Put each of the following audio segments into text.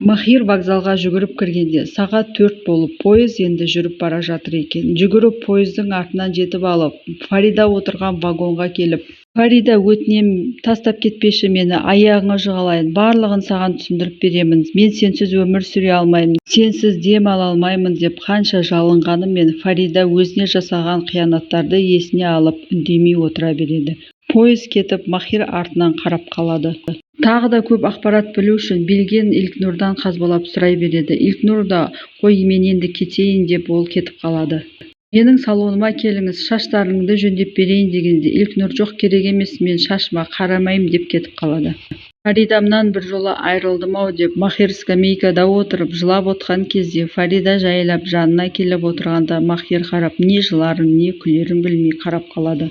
Махир вокзалға жүгіріп кіргенде сағат 4 болып, пойыз енді жүріп бара жатыр екен. Жүгіріп пойыздың артынан жетіп алып, Фарида отырған вагонға келіп, Фарида, өтінем, тастап кетпеші мені, аяғыңа жығылайын, барлығын саған түсіндіріп беремін, мен сенсіз өмір сүре алмаймын, сенсіз дем ала алмаймын деп қанша жалынғанымен, Фарида өзіне жасаған қиянаттарды есіне алып, үндемей отыра береді. Пойыз кетіп, Махир артынан қарап қалады. Тағы да көп ақпарат білу үшін Билген Илкнұрдан қазбалап сұрай береді. Илкнұр да қой, мен енді кетейін деп ол кетіп қалады. Менің салоныма келіңіз, шаштарыңды жөндеп берейін дегенде, Илкнұр жоқ, керек емес, мен шашыма қарамаймын деп кетіп қалады. Фаридамнан біржола айырылдым-ау деп Махир скамейкада отырып жылап отқан кезде, Фарида жайлап жанына келіп отырғанда, Махир қарап не жыларын, не күлерін білмей қарап қалады.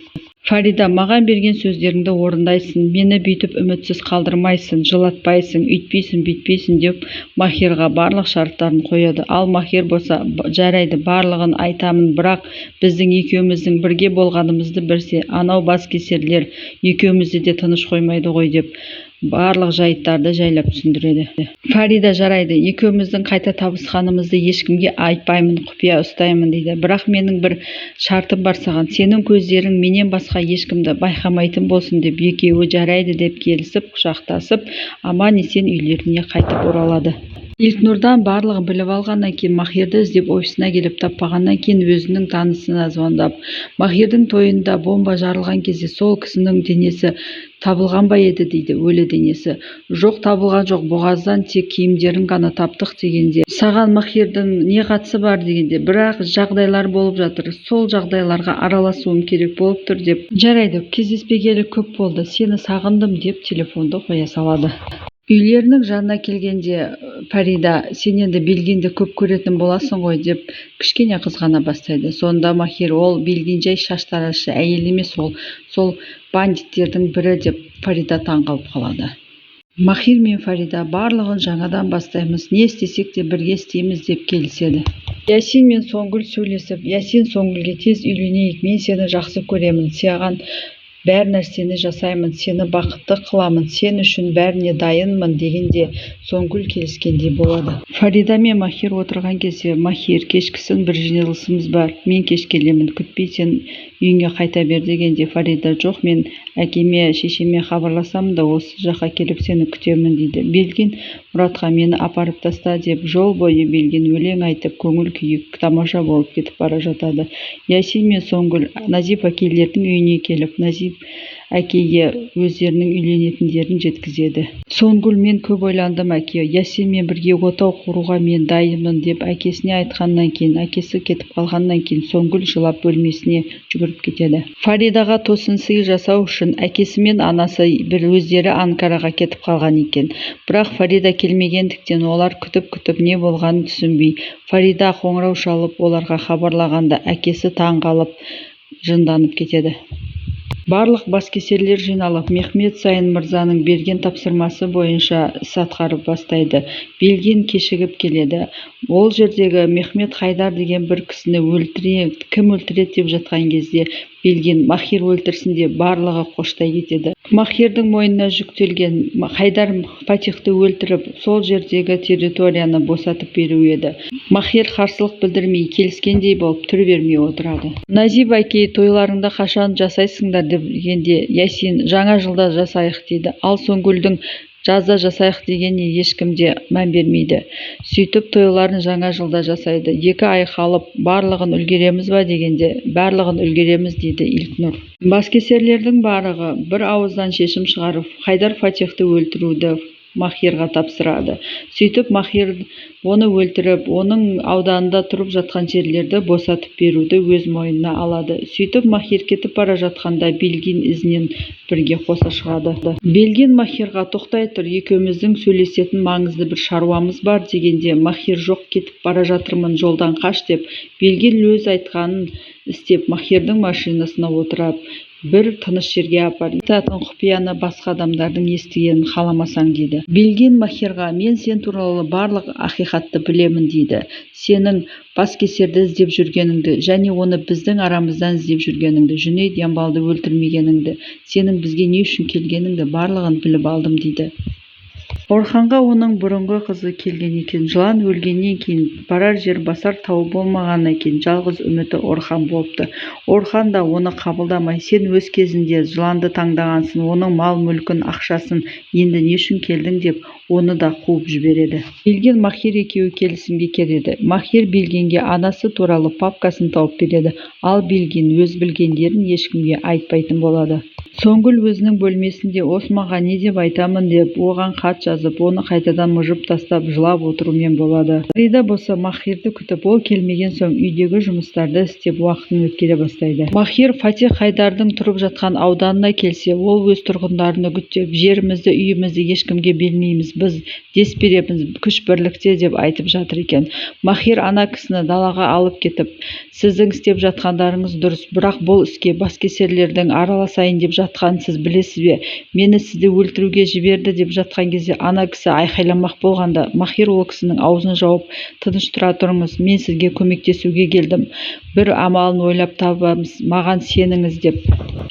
Фарида, маған берген сөздеріңді орындайсың, мені бүйтіп үмітсіз қалдырмайсың, жылатпайсың, үйтпейсің, бүйтпейсің деп Махирға барлық шарттарын қояды. Ал Махир болса, жарайды, барлығын айтамын, бірақ біздің екеуміздің бірге болғанымызды білсе, анау баскесерлер екеумізді де тыныш қоймайды ғой деп барлық жайттарды жайлап түсіндіреді. Фарида жарайды, екеуміздің қайта табысқанымызды ешкімге айтпаймын, құпия ұстаймын дейді. Бірақ менің бір шартым бар саған, сенің көздерің менен басқа ешкімді байқамайтын болсын деп, екеуі жарайды деп келісіп, құшақтасып, аман-есен үйлеріне қайтып оралады. Илкнұрдан барлығын біліп алғаннан кейін, Махирді іздеп офисына келіп таппағаннан кейін, өзінің танысына звондап, Махирдің тойында бомба жарылған кезде сол кісінің денесі табылған ба еді дейді, өлі денесі. Жоқ, табылған жоқ, бұғаздан тек киімдерін ғана таптық дегенде, саған Махирдің не қатысы бар дегенде, бірақ жағдайлар болып жатыр, сол жағдайларға араласуым керек болып тұр деп, жарайды, кездеспегелі көп болды, сені сағындым деп телефонды қоя салады. Үйлерінің жанына келгенде Фарида, сен енді Белгенді көп көретін боласың ғой деп кішкене қызғана бастайды. Сонда Махир, ол Белген жай шаштаразшы әйел емес, ол сол бандиттердің бірі деп Фарида таңғалып қалады. Махир мен Фарида барлығын жаңадан бастаймыз, не істесек те бірге істейміз деп келіседі. Ясин мен Соңгүл сөйлесіп, Ясин Соңгүлге тез үйленейік, мен сені жақсы көремін, саған бәр нәрсені жасаймын, сені бақытты қыламын, сен үшін бәріне дайынмын дегенде, Соңгүл келіскендей болады. Фарида мен Махир отырған кезде, Махир, кешкісін бір жиналысымыз бар, мен кеш келемін, күтпей сен үйіңе қайта бер дегенде, Фарида жоқ, мен әкеме, шешеме хабарласамын да осы жаққа келіп сені күтемін дейді. Белген Мұратқа мені апарып таста деп, жол бойы Белген өлең айтып, көңіл күйі тамаша болып кетіп бара жатады. Ясин мен Соңгүл Назип әкелердің үйіне келіп, Назип әкеге өздерінің үйленетіндерін жеткізеді. Соңгүл, мен көп ойландым, әке, Ясинмен бірге отау құруға мен дайынмын деп әкесіне айтқаннан кейін, әкесі кетіп қалғаннан кейін Соңгүл жылап бөлмесіне жүгіріп кетеді. Фаридаға тосын сый жасау үшін әкесі мен анасы бір өздері Анкараға кетіп қалған екен. Бірақ Фарида келмегендіктен олар күтіп-күтіп не болғанын түсінбей, Фарида қоңырау шалып оларға хабарлағанда, әкесі таң қалып жынданып кетеді. Барлық баскесерлер жиналып, Мехмет Сайын мырзаның берген тапсырмасы бойынша іс атқарып бастайды. Белген кешігіп келеді. Ол жердегі Мехмет Хайдар деген бір кісіні кім өлтіреді деп жатқан кезде, Белген Махир өлтірсін деп барлығы қоштай кетеді. Махирдің мойнына жүктелген Хайдар Фатихты өлтіріп, сол жердегі территорияны босатып беру еді. Махир қарсылық білдірмей, келіскендей болып түр бермей отырады. Назип әкей, тойларыңды қашан жасайсыңдар дегенде, Ясин жаңа жылда жасайық дейді. Ал Соңгүлдің жазда жасайық дегеніне ешкім де мән бермейді. Сөйтіп тойларын жаңа жылда жасайды. 2 ай қалып, барлығын үлгереміз ба дегенде, барлығын үлгереміз дейді Илкнұр. Баскесерлердің барлығы бір ауыздан шешім шығарып, Хайдар Фатихты өлтіруді Махирға тапсырады. Сөйтіп Махир оны өлтіріп, оның ауданында тұрып жатқан жерлерді босатып беруді өз мойнына алады. Сөйтіп Махир кетіп бара жатқанда Белгин ізінен бірге қоса шығады. Белгин Махирға, тоқтай тұр, екеуміздің сөйлесетін маңызды бір шаруамыз бар дегенде, Махир жоқ, кетіп бара жатырмын, жолдан қаш деп, Белгин өз айтқанын істеп, Махирдің машинасына отырып, бір тыныш жерге апар, айтатын құпияны басқа адамдардың естігенін қаламасаң дейді. Белгин Махирға, мен сен туралы барлық ақиқатты білемін дейді. Сенің баскесерді іздеп жүргеніңді және оны біздің арамыздан іздеп жүргеніңді, Жүнейд Ямбалды өлтірмегеніңді, сенің бізге не үшін келгеніңді барлығын біліп алдым дейді. Орханға оның бұрынғы қызы келген екен. Жылан өлгеннен кейін барар жер, басар тауы болмағаннан кейін жалғыз үміті Орхан болыпты. Орхан да оны қабылдамай, сен өз кезінде жыланды таңдағансың, оның мал-мүлкін, ақшасын, енді не үшін келдің деп, оны да қуып жібереді. Белген, Махир екеуі келісімге келеді. Махир Белгенге анасы туралы папкасын тауып береді. Ал Белген өз білгендерін ешкімге айтпайтын болады. Соңгүл өзінің бөлмесінде Османға не деп айтамын деп, оған хат жазып, оны қайтадан мыжып тастап, жылап отырумен болады. Фарида болса Махирді күтіп, ол келмеген соң үйдегі жұмыстарды істеп, уақытын өткере бастайды. Махир Фатих Хайдардың тұрып жатқан ауданына келсе, ол өз тұрғындарын үгіттеп, жерімізді, үйімізді ешкімге бермейміз, біз дес береміз, күш бірлікте деп айтып жатыр екен. Махир ана кісіні далаға алып кетіп, сіздің істеп жатқандарыңыз дұрыс, бірақ бұл іске баскесерлердің араласайын деп жатқанын сіз білесіз бе? Мені сізді өлтіруге жіберді деп жатқан кезде ана кісі айқайламақ болғанда, Махир ол кісінің аузын жауып, тыныш тұра тұрыңыз, мен сізге көмектесуге келдім, бір амалын ойлап табамыз, маған сеніңіз деп.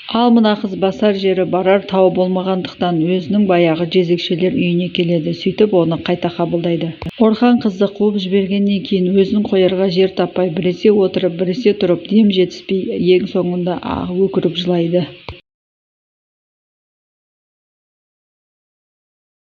Ал мына қыз басар жері, барар тауы болмағандықтан өзінің баяғы жезөкшелер үйіне келеді, сөйтіп оны қайта қабылдайды. Орхан қызды қуып жібергеннен кейін өзін қоярға жер таппай, біресе отырып, біресе тұрып, дем жетіспей, ең соңында өкіріп жылайды.